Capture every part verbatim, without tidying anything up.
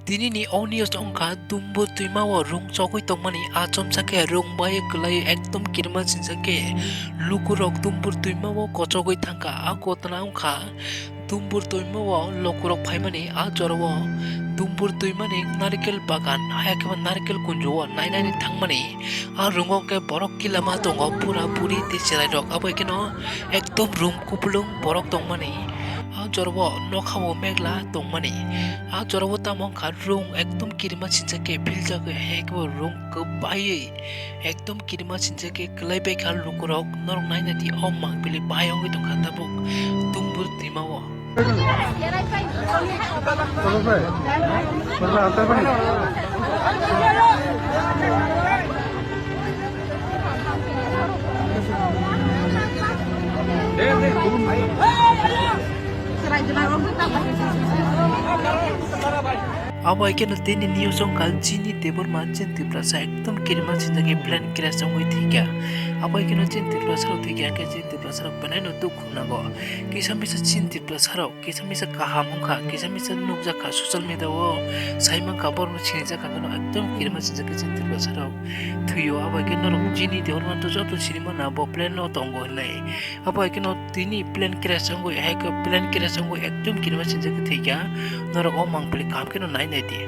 Tini ni o news wngkha dumbur twima o rung chogwi tongmani, a chomsa khe rung bai kwlai ekdom kirima sinsa khe lukurok dumbur twima o kochogwi thangkha. A gotna wngkha dumbur twima o lukurok phaimani, a jora o dumbur twimani narikel bagan, haya khe bo narikel kunju o nainani thangmani. A rungo khe borok kilama tongo, pura puri tei chwrairok. Abo kheno ekdom rung kupulung borok tongmani. A jorao nokha bo megla tongmani. A jorao tamo wngkha rung ekdom kirima sinsa khe philjagwi, hai khe bo rung kwbaiwi ekdom kirima sinsa khe kwlai bai kha lukurok. Norok naina di, o mangpili bai wngwi tongkha tabuk dumbur twima o. Abo hai kheno tini news wngkha Jini Debbarma, chini Tiprasa ekdom kirima sinjagwi plane crash wngwi thwikha. Abo hai kheno chini Tiprasa rok thwikha, hwnkhe chini Tiprasa rok belai no dukhu nago. Kisa misa chini Tiprasa rok, kisa misa kaham wngkha, kisa misa nukjakha social media o, sai mankha borokno sinijakha kheno ekdom kirima sinjagwi chini Tiprasa rok thwio. Abo hai kheno norok Jini Debbarma to joto sinimano bo plane o tongo hinwi. Abo hai kheno tini plane crash wngwi, hai khe plane crash wngwi ekdom kirima sinjagwi thwikha. Norok o mangpili kaham kheno nai nai di.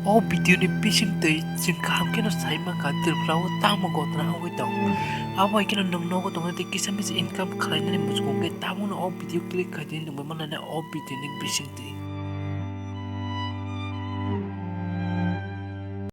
O video ni bising twi chwng kaham kheno sai mankha Tripura o tamo gotna wngwi tongo. Abo hai kheno nwng nogo tongo tei kisa misa income khlainani muchungo khe tabukno o video click khai tini nungwi mannai o video ni bising twi.